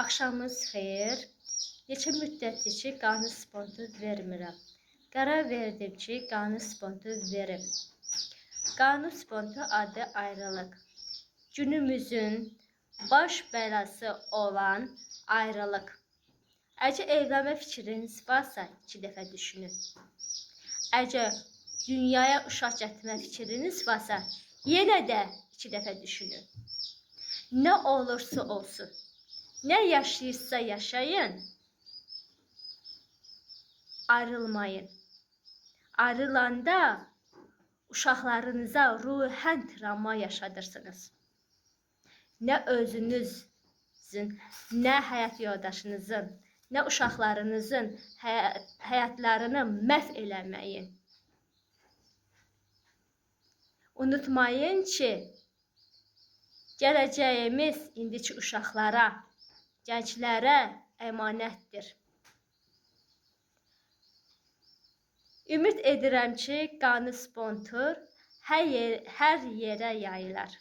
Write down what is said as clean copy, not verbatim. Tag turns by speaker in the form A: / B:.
A: Axşamınız xeyir. Neçə müddətdir ki, qanun spontu vermirəm. Qərar verdim ki, qanun spontu verim. Qanun spontu adı ayrılıq. Günümüzün baş bəlası olan ayrılıq. Əgər evlənmə fikriniz varsa, 2 dəfə düşünün. Əgər dünyaya uşaq gətirmə fikriniz varsa, yenə də 2 dəfə düşünün. Nə olursa olsun, nə yaşayırsa yaşayın, ayrılmayın. Ayrılanda uşaqlarınıza ruhən travma yaşadırsınız. Nə özünüzün, nə həyat yoldaşınızın, nə uşaqlarınızın həyatlarını məhv eləməyin. Unutmayın ki, gələcəyimiz indiki uşaqlara, gənclərə əmanətdir. Ümid edirəm ki, qanun spontor hər yerə yayılar.